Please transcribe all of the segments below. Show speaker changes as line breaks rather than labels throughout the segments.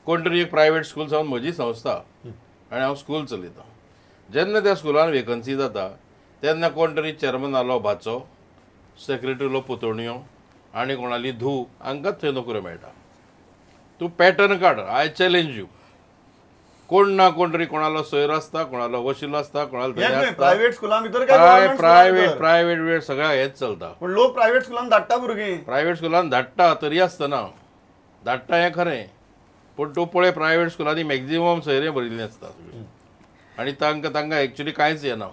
कोण तरी एक प्रायवेट स्कूल सावन म्हजी संस्था आनी हांव स्कूल चलयतां. जेन्ना त्या स्कुलान वेकन्सी जाता तेन्ना कोण तरी चेअरमॅनालो भाचो, सेक्रेटरीलो पुतोणयो आनी कोणाली धूव हांकांच थंय नोकऱ्यो मेळटा. तूं पॅटर्न काड, I challenge you. कोण ना कोण तरी कोणालो सोयरो आसता, कोणालो वशिलो आसता, कोणालो
प्रायव्हेट स्कुलां भितर,
प्रायव्हेट प्रायव्हेट वेळ सगळ्या हेच चलता.
पण लोक प्रायव्हेट स्कुलान धाडटा भुरगीं,
प्रायव्हेट स्कुलान धाडटा तरी आसतना धाडटा हें खरें, पूण तूं पळय प्रायव्हेट स्कुलांनी मॅक्झिमम सोयरे भरिल्लीं आसता आनी तांकां तांकां एक्चुली कांयच येना.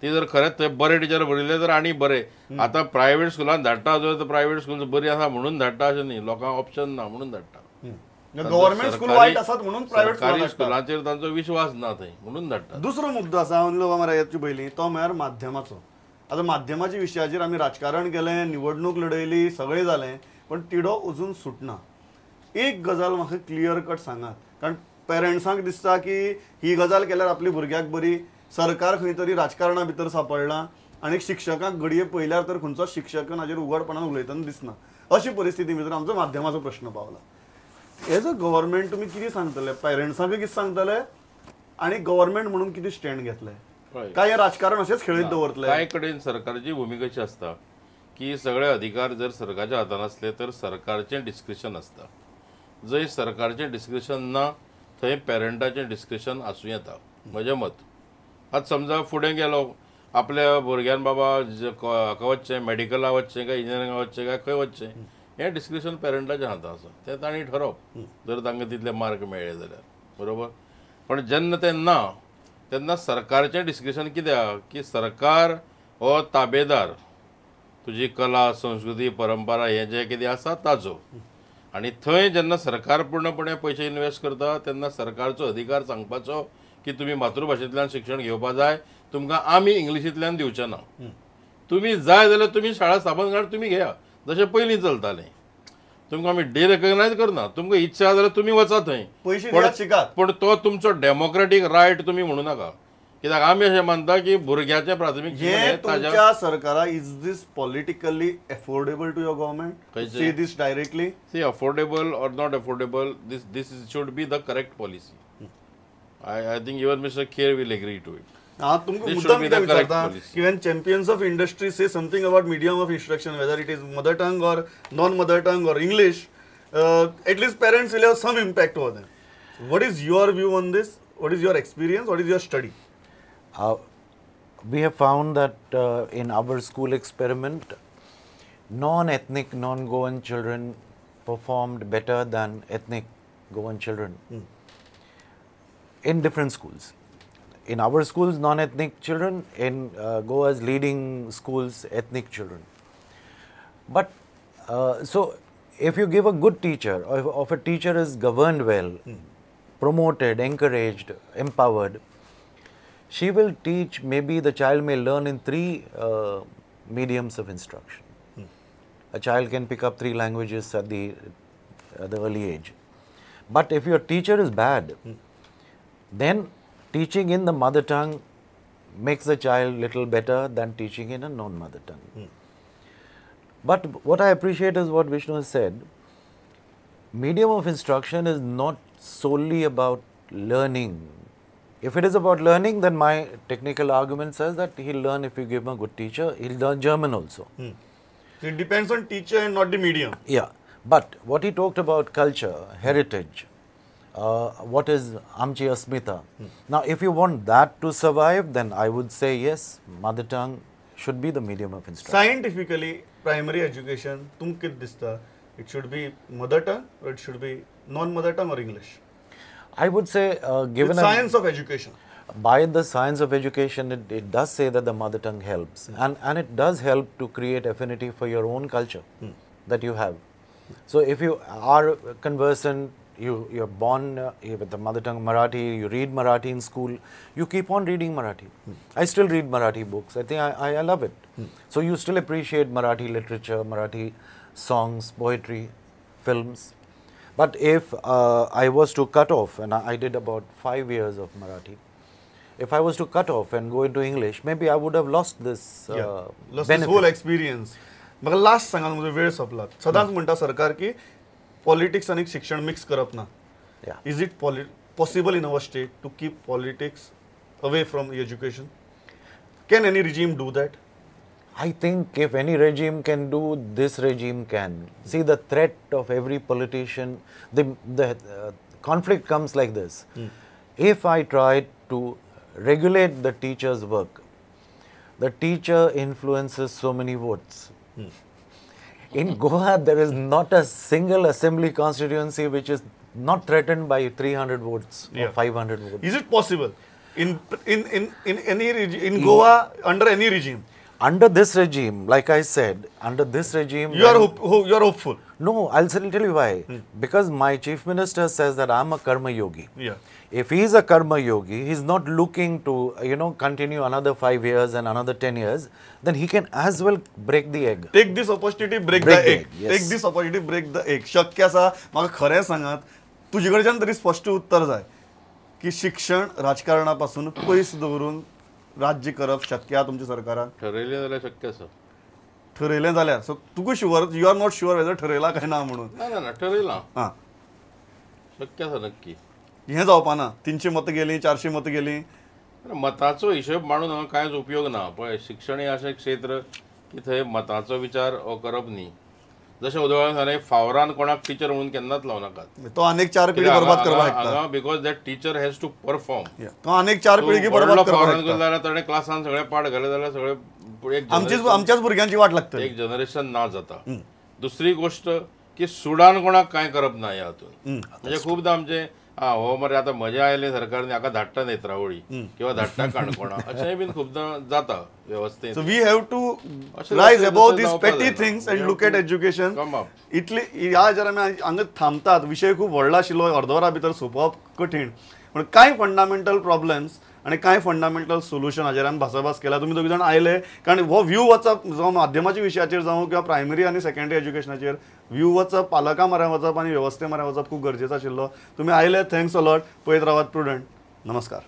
ती जर खरेंच थंय बरे टिचर भरिल्ले तर आनी बरें. आतां प्रायव्हेट स्कुलान धाडटा जर प्रायव्हेट स्कूल बरी आसा म्हणून धाडटा अशें न्ही, लोकांक ऑप्शन ना म्हणून धाडटा.
गव्हर्नमेंट स्कूल वायट आसात म्हणून प्रायव्हेट
सरकारी स्कुलांचेर तांचो विश्वास ना थंय म्हणून धाडटा.
दुसरो मुद्दो आसा उलोवपा येवचे पयलीं तो म्हळ्यार माध्यमाचो. आतां माध्यमाच्या विशयाचेर आमी राजकारण केलें, निवडणूक लढयली, सगळें जालें, पण तिडो अजून सुटना. एक गजाल म्हाका क्लियर कट सांगात, कारण पेरंट्सांक दिसता की ही गजाल केल्यार आपली भुरग्याक बरी, सरकार खंय तरी राजकारणा भितर सापडलां आनी शिक्षकांक घडये पळयल्यार तर खंयचोच शिक्षक हाजेर उघडपणान उलयतना दिसना. अशी परिस्थिती भितर आमचो माध्यमाचो प्रश्न पावला. एज अ गव्हर्मेंट तुमी कितें सांगतले, पेरंट्सांक कितें सांगतले आनी गव्हर्मेंट म्हणून कितें स्टँड घेतले, काय हें राजकारण अशेंच खेळीत दवरतले?
कांय कडेन सरकारची भुमिका कशी आसता की सगळे अधिकार जर सरकारच्या हातान आसले तर सरकारचें डिस्क्रिशन आसता. जंय सरकारचें डिस्क्रिशन ना थंय पेरंटाचें डिस्क्रिशन आसूं येता, म्हजें मत. आतां समजा फुडें गेलो आपल्या भुरग्यान बाबा हाका वचचें, मॅडिकला वचचें काय इंजिनियरिंगा वचचें काय खंय वचचें, हें डिस्क्रिशन पेरंटाच्या हातान आसा, तें तांणी ठरोवप जर तांकां तितले मार्क मेळ्ळे जाल्यार, बरोबर. पण जेन्ना तें ना तेन्ना सरकारचें डिस्क्रिशन कित्याक की सरकार हो ताबेदार तुजी कला संस्कृती परंपरा हें जें कितें आसा ताजो, आनी थंय जेन्ना सरकार पूर्णपणे पयशे इन्वेस्ट करता तेन्ना सरकारचो अधिकार सांगपाचो की तुमी मातृभाशेंतल्यान शिक्षण घेवपा जाय, तुमकां आमी इंग्लिशींतल्यान दिवचे ना, तुमी जाय जाल्यार तुमी शाळा स्थापन करात, तुमी घेया, जशें पयलीं चलतालें. तुमकां आमी डिरेकग्नायज करना, तुमकां इच्छा जाल्यार तुमी वचा थंय, पूण तो तुमचो डेमोक्रेटीक रायट तुमी म्हणू नाका. कित्याक आमी अशें मानता की भुरग्याचें प्राथमीक
शिक्षण सरकारा. Is this politically affordable to your government? See this directly,
see affordable or not affordable, this this should be the correct policy. I think even Mister Kher will agree to it.
तुमकां मुद्दाम कित्याक विचारता की when champions of industry say something about medium of instruction, whether it is mother tongue or non mother tongue or English, at least parents will have some impact over them. What is your view on this? What is your experience? What is your study?
We have found that in our school experiment, non-ethnic, non-Goan children performed better than ethnic Goan children in different schools. In our schools, non-ethnic children, in Goa's leading schools, ethnic children. But so if you give a good teacher, or if a teacher is governed well, promoted, encouraged, empowered, she will teach, maybe the child may learn in 3 mediums of instruction. A child can pick up 3 languages at the early age. But if your teacher is bad, then teaching in the mother tongue makes the child little better than teaching in a non-mother tongue. But what I appreciate is what Vishnu has said. Medium of instruction is not solely about learning. If it is about learning, then my technical argument says that he'll learn if you give him a good teacher, he'll learn German also.
So it depends on teacher and not the medium.
Yeah. But what he talked about culture, heritage, what is Amchi Asmita. Now, if you want that to survive, then I would say yes, mother tongue should be the medium of instruction.
Scientifically, primary education, tum kit dista, it should be mother tongue or it should be non-mother tongue or English?
I would say, given
the science of education.
By the science of education, it does say that the mother tongue helps. And it does help to create affinity for your own culture that you have. So if you are conversant, you're born with the mother tongue Marathi, you read Marathi in school, you keep on reading Marathi. I still read Marathi books. I think I love it. So you still appreciate Marathi literature, Marathi songs, poetry, films. But if I was to cut off, and I did about 5 years of Marathi, if I was to cut off and go into English, maybe I would have lost this
lost this whole experience. म्हाका last सांगा, म्हजो वेळ सोंपला. सदांच म्हणटा सरकार की politics आनी शिक्षण मिक्स करप ना. Is it possible in our state to keep politics away from education? Can any regime do that?
I think if any regime can do, this regime can. See, the threat of every politician, the conflict comes like this. If I try to regulate the teacher's work, the teacher influences so many votes. In Goa, there is not a single assembly constituency which is not threatened by 300 votes or 500 votes.
Is it possible in any in Goa under any regime?
Under this regime, like I said, under this regime...
You are hopeful?
No, I'll tell you why. Because my chief minister says that I'm a karma yogi.
Yeah.
If he's a karma yogi, he's not looking to, you know, continue another 5 years and another 10 years, then he can as well break the egg.
Take this opportunity, break the egg. Yes. Take this opportunity, break the egg. शक्य आसा, म्हाका खरें सांगात, तुजे कडच्यान तरी स्पश्ट उत्तर जाय की शिक्षण राजकारणा पासून पयस दवरून राज्य करप शक्य आसा तुमच्या सरकारान?
ठरयलें जाल्यार शक्य आसा.
ठरयलें जाल्यार, सो तुका sure, you are not sure whether ठरयलां काय ना म्हणून?
ना ना ना, ठरयलां.
हां,
शक्य आसा नक्की.
हें जावपा ना, 300 मतां गेलीं, 400 मतां गेलीं.
मताचो हिशोब मांडून हांगा कांयच उपयोग ना. पळय, शिक्षण हें अशें क्षेत्र की थंय मताचो विचार हो करप न्ही. जशें उदळान सांगलें, फावरान कोणाक टिचर म्हणून केन्नाच लावं नाकात.
तो आनीक 4 पिळगी बरबाद करपाक शकता.
Because that teacher has to perform.
तो आनीक 4 पिळगी बरबाद करपाक शकता.
जाल्यार ताणें क्लासान सगळे पाठ घाले जाल्यार सगळे
आमच्याच भुरग्यांची वाट लागता,
एक जनरेशन ना जाता. दुसरी गोष्ट की सुडान कोणाक कांय करप ना ह्या हातून. म्हणजे खुबदां आमचें हो मरे आतां मजा आयले सरकारने हाका धाडटा नेत्रावळी किंवा धाडटा काणकोणा, अशेंय बीन खुबदां जाता वेवस्थेत.
So we have to rise above these petty things and look at education. इतली ह्या हाजेर आमी हांगा थांबतात. विशय खूब व्हडलो आशिल्लो, अर्द वरा भितर सोंपोवप कठीण, पूण कांय फंडामेंटल प्रॉब्लेम्स आनी कांय फंडामेंटल सोल्युशन हाजेर आमी भासाभास केला. तुमी दोगी जाण आयले कारण हो व्यू वचप, जावं माध्यमाच्या विशयाचेर जावं किंवा प्रायमरी आनी सेकंडरी एज्युकेशनाचेर व्यू वचप, पालकां म्हऱ्यान वचप आनी वेवस्थे म्हऱ्यान वचप खूब गरजेचो आशिल्लो. तुमी आयले, thanks a lot. पळयत रावात प्रुडंट. नमस्कार.